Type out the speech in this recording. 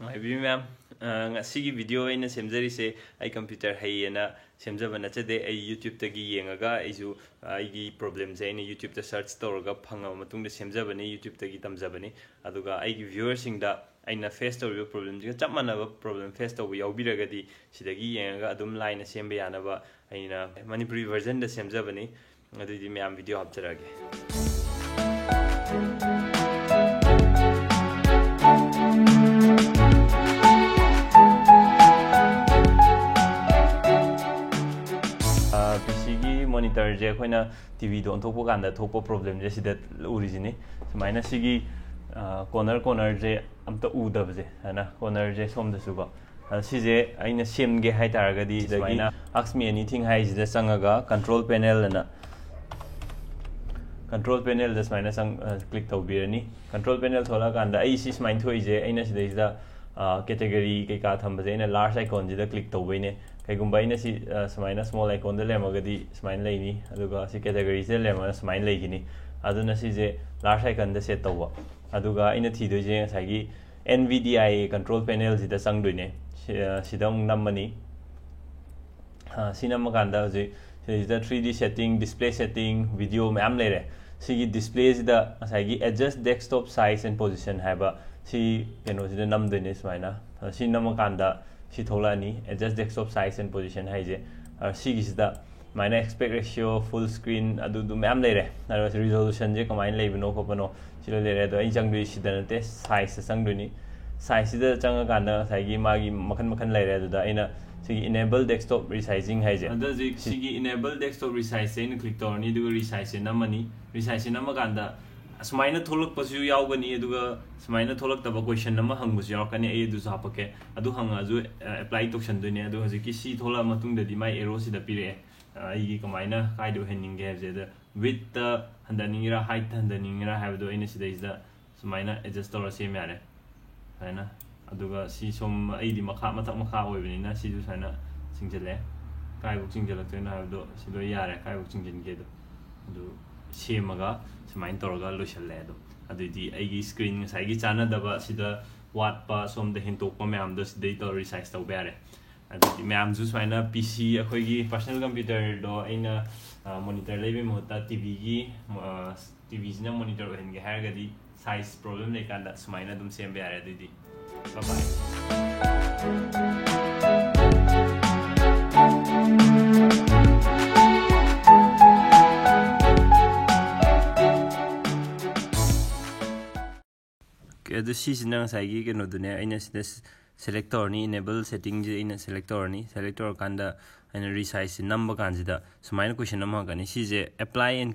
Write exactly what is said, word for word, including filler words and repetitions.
ꯅꯨꯡꯉꯥꯏꯕꯤꯔꯤ ꯃꯌꯥꯝ꯫ ꯑ, ꯉꯁꯤꯒꯤ ꯚꯤꯗꯤꯑꯣ ꯑꯩꯅ ꯁꯦꯝꯖꯔꯤꯁꯦ ꯑꯩ ꯀꯝꯄ꯭ꯌꯨꯇꯔ ꯍꯩꯌꯦꯅ ꯁꯦꯝꯖꯕ ꯅꯠꯆꯗꯦ꯫ ꯑꯩ YouTube-ꯇꯒꯤ ꯌꯦꯡꯉꯒ ꯑꯩꯁꯨ, ꯑ, ꯑꯩꯒꯤ ꯄ꯭ꯔꯣꯕ꯭ꯂꯦꯝꯁꯦ ꯑꯩꯅ YouTube-ꯇ ꯁꯔꯆ ꯇꯧꯔꯒ ꯐꯪꯉꯕ ꯃꯇꯨꯡꯗ ꯁꯦꯝꯖꯕꯅꯤ, YouTube-ꯇꯒꯤ ꯇꯝꯖꯕꯅꯤ꯫ ꯑꯗꯨꯒ ꯑꯩꯒꯤ ꯚ꯭ꯌꯨꯋꯔꯁꯤꯡꯗ ꯑꯩꯅ ꯐꯦꯁ ꯇꯧꯔꯤꯕ ꯄ꯭ꯔꯣꯕ꯭ꯂꯦꯝꯁꯤꯒ ꯆꯞ ꯃꯥꯟꯅꯕ ꯄ꯭ꯔꯣꯕ꯭ꯂꯦꯝ ꯐꯦꯁ ꯇꯧꯕ ꯌꯥꯎꯕꯤꯔꯒꯗꯤ ꯁꯤꯗꯒꯤ ꯌꯦꯡꯉꯒ ꯑꯗꯨꯝ ꯂꯥꯏꯅ ꯁꯦꯝꯕ ꯌꯥꯅꯕ ꯑꯩꯅ ꯃꯅꯤꯄꯨꯔꯤ ꯚꯔꯖꯟꯗ ꯁꯦꯝꯖꯕꯅꯤ꯫ ꯑꯗꯨꯏꯗꯤ ꯃꯌꯥꯝ ꯚꯤꯗꯤꯑꯣ ꯍꯥꯞꯆꯔꯛꯑꯒꯦ꯫ ꯄꯤ ꯁꯤꯒꯤ ꯃꯣꯅꯤꯇꯔꯁꯦ ꯑꯩꯈꯣꯏꯅ ꯇꯤ ꯚꯤꯗ ꯑꯣꯟꯊꯣꯛꯄ ꯀꯥꯟꯗ ꯊꯣꯛꯄ ꯄ꯭ꯔꯣꯕ꯭ꯂꯦꯝꯁꯦ ꯁꯤꯗ ꯎꯔꯤꯁꯤꯅꯤ꯫ ꯁꯨꯃꯥꯏꯅ ꯁꯤꯒꯤ ꯀꯣꯅꯔ ꯀꯣꯅꯔꯁꯦ ꯑꯝꯇ ꯎꯗꯕꯁꯦ, ꯁꯨꯃꯥꯏꯅ ꯀꯣꯅꯔꯁꯦ ꯁꯣꯝꯗꯁꯨꯀꯣ꯫ ꯑꯗ ꯁꯤꯁꯦ ꯑꯩꯅ ꯁꯦꯝꯒꯦ ꯍꯥꯏ ꯇꯥꯔꯒꯗꯤ ꯁꯤꯗꯒꯤ ꯁꯨꯃꯥꯏꯅ Ask Me Anything ꯍꯥꯏꯁꯤꯗ ꯆꯪꯉꯒ ꯀꯟꯇ꯭ꯔꯣꯜ ꯄꯦꯅꯦꯜ ꯑꯅ, ꯀꯟꯇ꯭ꯔꯣꯜ ꯄꯦꯅꯦꯜꯗ ꯁꯨꯃꯥꯏꯅ ꯆꯪ ꯀ꯭ꯂꯤꯛ ꯇꯧꯕꯤꯔꯅꯤ꯫ ꯀꯟꯇ꯭ꯔꯣꯜ ꯄꯦꯅꯦꯜ ꯊꯣꯛꯂꯛꯑꯀꯥꯟꯗ ꯑꯩ ꯁꯤ ꯁꯨꯃꯥꯏꯅ ꯊꯣꯛꯏꯁꯦ, ꯑꯩꯅ ꯁꯤꯗꯩꯁꯤꯗ ꯀꯦꯇꯦꯒꯣꯔꯤ ꯀꯩꯀꯥ ꯊꯝꯕꯁꯦ ꯑꯩꯅ ꯂꯥꯔꯖ ꯑꯥꯏꯀꯣꯟꯁꯤꯗ ꯀ꯭ꯂꯤꯛ ꯇꯧꯕꯩꯅꯦ꯫ ꯀꯩꯒꯨꯝꯕ ꯑꯩꯅ ꯁꯤ ꯁꯨꯃꯥꯏꯅ ꯁ꯭ꯃꯣꯜ ꯑꯥꯏꯀꯣꯟꯗ ꯂꯩꯔꯝꯃꯒꯗꯤ ꯁꯨꯃꯥꯏꯅ ꯂꯩꯅꯤ, ꯑꯗꯨꯒ ꯁꯤ ꯀꯦꯇꯦꯒꯣꯔꯤꯁꯤꯗ ꯂꯩꯔꯝꯃꯒꯅ ꯁꯨꯃꯥꯏꯅ ꯂꯩꯈꯤꯅꯤ꯫ ꯑꯗꯨꯅ ꯁꯤꯁꯦ ꯂꯥꯔꯖ ꯑꯥꯏꯀꯟꯗ ꯁꯦꯠ ꯇꯧꯕ꯫ ꯑꯗꯨꯒ ꯑꯩꯅ ꯊꯤꯗꯣꯏꯁꯦ ꯉꯁꯥꯏꯒꯤ N V D I control ꯄꯦꯅꯦꯜꯁꯤꯗ ꯆꯪꯗꯣꯏꯅꯦ꯫ ꯁꯤ-, ꯑ, ꯁꯤꯗ ꯑꯃꯨꯛ ꯅꯝꯃꯅꯤ꯫ ꯑ, ꯁꯤ ꯅꯝꯃꯀꯥꯟꯗ ꯍꯧꯖꯤꯛ ꯁꯤꯗꯩꯁꯤꯗ ꯊ꯭ꯔꯤ ꯗꯤ ꯁꯦꯠꯇꯤꯡ, ꯗꯤꯁꯄ꯭ꯂꯦ ꯁꯦꯠꯇꯤꯡ, ꯚꯤꯗꯤꯑꯣ ꯃꯌꯥꯝ ꯂꯩꯔꯦ꯫ ꯁꯤꯒꯤ ꯗꯤꯁꯄ꯭ꯂꯦꯁꯤꯗ ꯉꯁꯥꯏꯒꯤ Adjust Desktop Size and Position ꯍꯥꯏꯕ ꯁꯤ ꯀꯩꯅꯣꯁꯤꯗ ꯅꯝꯗꯣꯏꯅꯦ ꯁꯨꯃꯥꯏꯅ꯫ ꯑ, ꯁꯤ ꯅꯝꯃꯀꯥꯟꯗ ꯁꯤ ꯊꯣꯛꯂꯛꯑꯅꯤ, Adjust Desktop Size and Position ꯍꯥꯏꯁꯦ꯫ ꯑ, ꯁꯤꯒꯤꯁꯤꯗ ꯁꯨꯃꯥꯏꯅ aspect ratio, full screen, ꯑꯗꯨꯗꯨ ꯃꯌꯥꯝ ꯂꯩꯔꯦ꯫ ꯑꯗꯨꯒ ꯔꯤꯖꯣꯂꯨꯁꯟꯁꯦ ꯀꯃꯥꯏꯅ ꯂꯩꯕꯅꯣ ꯈꯣꯠꯄꯅꯣ ꯁꯤ ꯂꯣꯏ ꯂꯩꯔꯦ꯫ ꯑꯗꯣ ꯑꯩ ꯆꯪꯗꯣꯏ ꯁꯤꯗ ꯅꯠꯇꯦ, ꯁꯥꯏꯖꯇ ꯆꯪꯗꯣꯏꯅꯤ꯫ ꯁꯥꯏꯖꯁꯤꯗ ꯆꯪꯉꯀꯥꯟꯗ ꯉꯁꯥꯏꯒꯤ ꯃꯥꯒꯤ ꯃꯈꯟ ꯃꯈꯟ ꯂꯩꯔꯦ꯫ ꯑꯗꯨꯗ ꯑꯩꯅ ꯁꯤꯒꯤ Enable Desktop Resizing ꯍꯥꯏꯁꯦ, ꯑꯗ ꯍꯧꯖꯤꯛ ꯁꯤ- ꯁꯤꯒꯤ Enable Desktop Resizeꯁꯦ ꯑꯩꯅ ꯀ꯭ꯂꯤꯛ ꯇꯧꯔꯅꯤ, ꯑꯗꯨꯒ Resizeꯁꯦ ꯅꯝꯃꯅꯤ꯫ Resizeꯁꯦ ꯅꯝꯃꯀꯥꯟꯗ ꯑꯁꯨꯃꯥꯏꯅ ꯊꯣꯛꯂꯛꯄꯁꯨ ꯌꯥꯎꯒꯅꯤ, ꯑꯗꯨꯒ ꯁꯨꯃꯥꯏꯅ ꯊꯣꯛꯂꯛꯇꯕ ꯀꯣꯏꯁꯟ ꯑꯃ ꯍꯪꯕꯁꯨ ꯌꯥꯎꯔꯛꯀꯅꯤ, ꯑꯩ ꯑꯗꯨꯁꯨ ꯍꯥꯄꯛꯀꯦ꯫ ꯑꯗꯨ ꯍꯪꯉꯛꯑꯁꯨ ꯑꯦꯄ꯭ꯂꯥꯏ ꯇꯧꯁꯟꯗꯣꯏꯅꯦ꯫ ꯑꯗꯣ ꯍꯧꯖꯤꯛꯀꯤ ꯁꯤ ꯊꯣꯛꯂꯛꯑ ꯃꯇꯨꯡꯗꯗꯤ ꯃꯥꯏ ꯑꯦꯔꯣꯁꯤꯗ ꯄꯤꯔꯛꯑꯦ, ꯑ, ꯑꯩꯒꯤ ꯀꯃꯥꯏꯅ ꯀꯥꯏꯗ ꯑꯣꯏꯍꯟꯅꯤꯡꯒꯦ ꯍꯥꯏꯕꯁꯦ꯫ ꯑꯗ ꯋꯤꯠꯇ ꯍꯟꯊꯅꯤꯡꯉꯤꯔꯥ, ꯍꯥꯏꯠꯇ ꯍꯟꯊꯅꯤꯡꯉꯤꯔꯥ ꯍꯥꯏꯕꯗꯣ ꯑꯩꯅ ꯁꯤꯗꯩꯁꯤꯗ ꯁꯨꯃꯥꯏꯅ ꯑꯦꯗꯖꯁ ꯇꯧꯔ ꯁꯦꯝ ꯌꯥꯔꯦ꯫ ꯁꯨꯃꯥꯏꯅ꯫ ꯑꯗꯨꯒ ꯁꯤ ꯁꯣꯝ ꯑꯩꯗꯤ ꯃꯈꯥ, ꯃꯊꯛ ꯃꯈꯥ ꯑꯣꯏꯕꯅꯤꯅ ꯁꯤꯁꯨ ꯁꯨꯃꯥꯏꯅ ꯆꯤꯡꯁꯤꯜꯂꯛꯑꯦ꯫ ꯀꯥꯏꯕꯨꯛ ꯆꯤꯡꯁꯤꯜꯂꯛꯇꯣꯏꯅꯣ ꯍꯥꯏꯕꯗꯣ ꯁꯤ ꯂꯣꯏ ꯌꯥꯔꯦ, ꯀꯥꯏꯕꯨꯛ ꯆꯤꯡꯁꯤꯟꯒꯦꯗꯣ꯫ ꯑꯗꯨ ꯁꯦꯝꯃꯒ ꯁꯨꯃꯥꯏꯅ ꯇꯧꯔꯒ ꯂꯣꯏꯁꯤꯜꯂꯦ꯫ ꯑꯗꯨꯝ ꯑꯗꯨꯏꯗꯤ ꯑꯩꯒꯤ ꯁ꯭ꯀ꯭ꯔꯤꯟ ꯉꯁꯥꯏꯒꯤ ꯆꯥꯟꯅꯗꯕ ꯁꯤꯗ ꯋꯥꯠꯄ, ꯁꯣꯝꯗ ꯍꯦꯟꯇꯣꯛꯄ ꯃꯌꯥꯝꯗꯣ ꯁꯤꯗꯩ ꯇꯧꯔ ꯔꯤꯁꯥꯏꯖ ꯇꯧꯕ ꯌꯥꯔꯦ꯫ ꯑꯗꯨꯗꯤ ꯃꯌꯥꯝꯁꯨ ꯁꯨꯃꯥꯏꯅ ꯄꯤ ꯁꯤ, ꯑꯩꯈꯣꯏꯒꯤ ꯄꯔꯁꯅꯦꯜ ꯀꯝꯄ꯭ꯌꯨꯇꯔꯗꯣ ꯑꯩꯅ ꯃꯣꯅꯤꯇꯔ ꯂꯩꯕꯒꯤ ꯃꯍꯨꯠꯇ ꯇꯤ ꯚꯤꯒꯤ ꯇꯤ ꯚꯤꯁꯤꯅ ꯃꯣꯅꯤꯇꯔ ꯑꯣꯏꯍꯟꯒꯦ ꯍꯥꯏꯔꯒꯗꯤ, ꯁꯥꯏꯖ ꯄ꯭ꯔꯣꯕ꯭ꯂꯦꯝ ꯂꯩꯀꯥꯟꯗ ꯁꯨꯃꯥꯏꯅ ꯑꯗꯨꯝ ꯁꯦꯝꯕ ꯌꯥꯔꯦ꯫ ꯑꯗꯨꯏꯗꯤ bye bye꯫ ꯑꯣꯀꯦ, ꯑꯗꯨ ꯁꯤꯁꯤꯅ ꯉꯁꯥꯏꯒꯤ ꯀꯩꯅꯣꯗꯨꯅꯦ꯫ ꯑꯩꯅ ꯁꯤꯗ ꯁꯦꯂꯦꯛ ꯇꯧꯔꯅꯤ, ꯏꯅꯦꯕꯜ ꯁꯦꯠꯇꯤꯡꯁꯦ ꯑꯩꯅ ꯁꯦꯂꯦꯛ ꯇꯧꯔꯅꯤ꯫ ꯁꯦꯂꯦꯛ ꯇꯧꯔꯀꯥꯟꯗ ꯑꯩꯅ ꯔꯤꯁꯥꯏꯖꯁꯦ ꯅꯝꯕ ꯀꯥꯟꯁꯤꯗ ꯁꯨꯃꯥꯏꯅ ꯀꯣꯏꯁꯟ ꯑꯃ ꯍꯪꯉꯛꯀꯅꯤ꯫ ꯁꯤꯁꯦ apply and